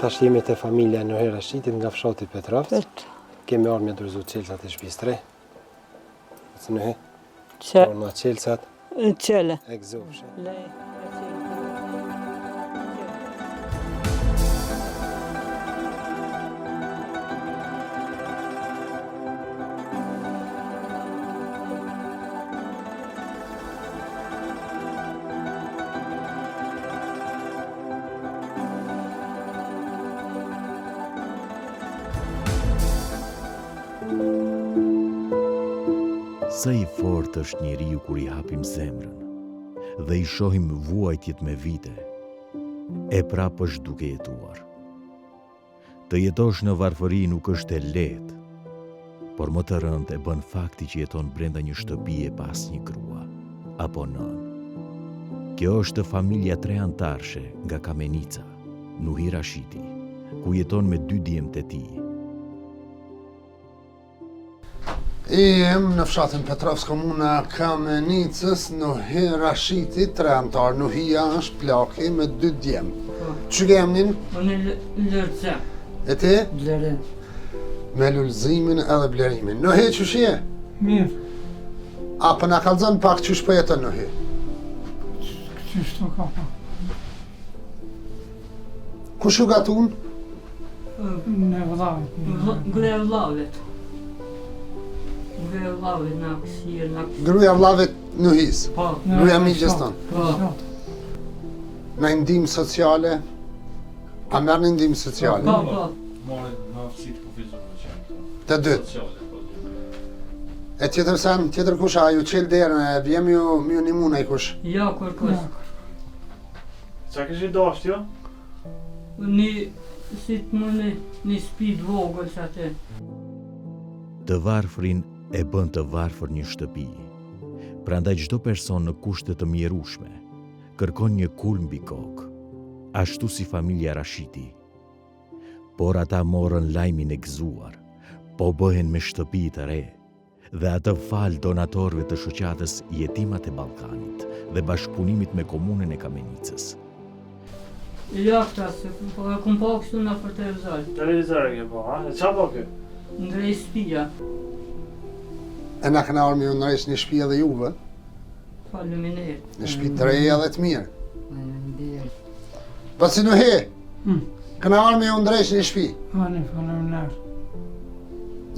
Tash jemi te familja Nuhi Rashitit nga fshati Petrovc. Pet. Kemi ardhur me dorëzu çelësat e shtëpisë tre. Si Nuhi? Çe. Në çelësat. Çele. E gëzofshi. Le. Sa i fortë është njeriu kur i hapim zemrën dhe i shohim vuajtjet me vite, e prapë është duke jetuar. Të jetosh në varfëri nuk është e lehtë, por më të rëndë e bën fakti që jeton brenda një shtëpie pa asnjë grua apo nënë. Kjo është familja treanëtarëshe nga Kamenica, Nuhi Rashiti, ku jeton me dy djemtë e tij. Jem në fshatin Petrovc, komuna Kamenicës, Nuhi Rashiti, tre anëtarë. Nuhija është plaki me dy djem. Po. Qysh e ke emnin? Unë Lulzim. E ti? Blerim. Me Lulzimin edhe Blerimin. Nuhi, qysh je? Mirë. A po na kallzon pak qysh po jeton Nuhi? Qysh të ka pa? Kush ju gatun? Në vllavit. Gruja e vllavit. Gruja e vllavit na këshirë, na këshirë. Gruja e vllavit Nuhis? Po. Gruja e mixhës tonë? Po. Naj ndihmë sociale? A merrni ndihmë sociale? Po, po. Marrin në aftësi të kufizuar që janë këto. Të dy. Sociale, po. E tjetër sen, tjetër kush a ju çel derën e vjen me ju me ju nimu najkush? Jo, kërkush. Qa kishit dasht jo? Një, si të më një spi të vogël që aty. Të varfrin e bën të varfër një shtëpi. Prandaj çdo person në kushte të mjerueshme kërkon një kulm mbi kokë, ashtu si familja Rashiti. Por ata morën lajmin e gëzuar, po bëhen me shtëpi të re. Dhe atë falë donatorëve të shoqatës Jetimat e Ballkanit dhe bashkëpunimit me Komunën e Kamenicës. Jo këta, se po e kum pa kështu nëpër televizor. Televizor e ke pa, ha? E qa po ke? Ndreq shpia. E na kena ardhë me ju ndreq një shpi edhe juve. Faleminderit. Një shpi të re edhe të mirë. Faleminderit. Baci Nuhi, hmm. kena ardhë me ju ndreq një shpi. Ani, faleminderit.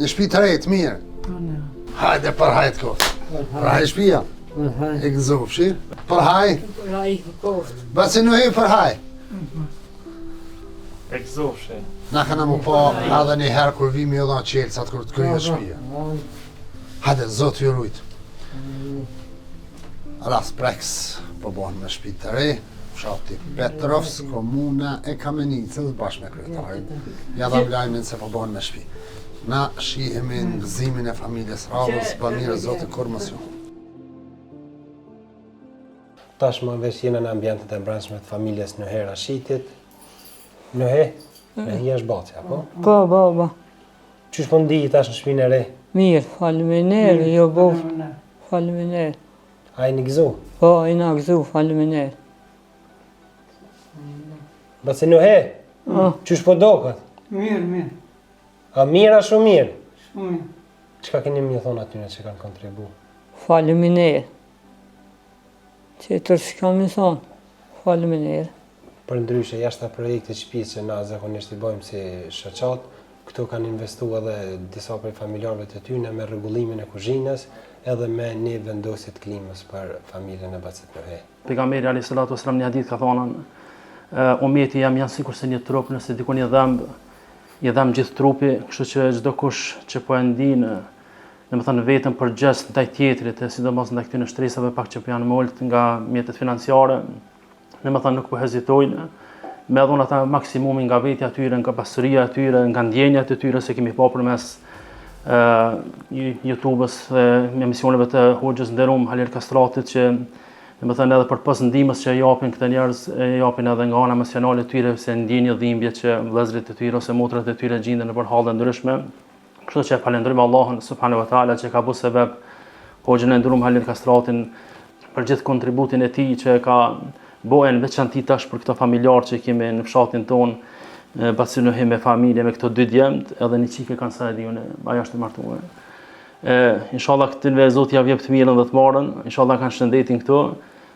Një shpi të re, të mirë. Ani. Hajde, për hajr të koftë. Për hajr shpia. Për hajr. E gëzofshi. Për hajr. Për hajr të koftë. Baci Nuhi, për hajr. E gëzofshi. Na kena m'u pa edhe një herë kur vi me ju dhanë çelësat kur të kryhet shpia. Hajde, Zoti ju rujt. Rast prekës, po bohen me shpi të re, fshati Petrovc, komuna e Kamenicës, bashkë me kryetarin. Ja dham lajmin se po bohen me shpi. Na shihemi në gëzimin e familjes radhës, ba mirë Zoti kurrë mos ju. Tashmë veç jena në ambientet e brendshme të familjes Nuhi Rashitit. Nuhi, Nuhi është baci, apo? Po, po, po. Qysh po ndihesh tash në shpinë e re? Mirë, faleminderit, jo bo. Faleminderit. A jeni gëzu? Po, jena gëzu, faleminderit. Baci Nuhi, ah. qysh po doket? Mirë, mirë. A mirë a shumë mirë? Shumë mirë. Çka keni me thonë atyne që kanë kontribu? Faleminderit. Tjetër s'kam me thonë. Faleminderit. Përndryshe, jashta projektit shpisë që na zakonisht i bojmë si shoqatë, këtu kanë investu edhe disa prej familjarëve të tyne me rregullimin e kuzhinës edhe me një vendosje të klimës për familjen e bacit Nuhi. Pejgamberi alayhi salatu wasalam në hadith ka thonë umeti jem janë sikurse një trup nëse dikun i dhemb i dhemb gjithë trupi, kështu që çdokush që po e ndin domethënë veten përgjegjës ndaj tjetrit, e sidomos ndaj këtyre shtresave pak që po janë më ulët nga mjetet financiare, domethënë nuk po hezitojnë me dhonë ata maksimumin nga vetja e tyre, nga pasuria e tyre, nga ndjenjat e tyre, se kemi pa përmes uh, YouTube-ës dhe emisioneve të hoxhës nderum Halil Kastratit që domethënë edhe përpos ndihmës që e japin këta njerëz, e japin edhe nga ana emocionale e tyre, se ndjejnë një dhimbje që vëllezërit e tyre ose motrat e tyre gjinden nëpër halle ndryshme. Kështu që e falënderojmë Allahun subhanahu wa taala që ka bërë sebeb hoxhën e nderum Halil Kastratin për gjithë kontributin e tij që e ka bo në veçanti tash për këto familjarë që kemi në fshatin tonë. Baci Nuhi me familje, me këto dy djemt, edhe një çikë kanë sa e di unë, ajo është e martuar. E, inshallah këtynve Zoti ja jep të mirën dhe të mbarën, inshallah kanë shëndetin këto,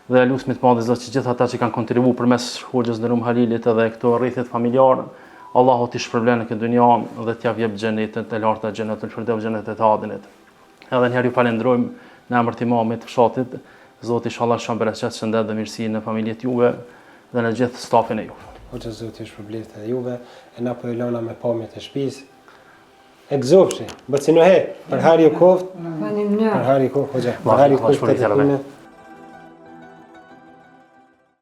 dhe e lusmi të madhin Zot që gjithë ata që kanë kontribu përmes hoxhës nderum Halilit edhe këto rrethet familjarë, Allahu t'i shpërblen në këtë dynja dhe t'ja jep xhenetet e larta, xhenetul firdeus, xhenetet e Adenit. Edhe një herë ju falendrojmë në emër të imamit të fshatit, Zoti inshallah lëshon bereqet, shëndet dhe mirësi në familjet juve dhe në gjithë stafin e juve. Hoxha Zoti ju shpërbleftë edhe juve, e na po e lona me pamjet e shtëpisë. E gëzofshi, Baci Nuhi, për hajr ju koftë. Faleminderit. Për hajr ju koftë, hoxha. Për hajr ju koftë.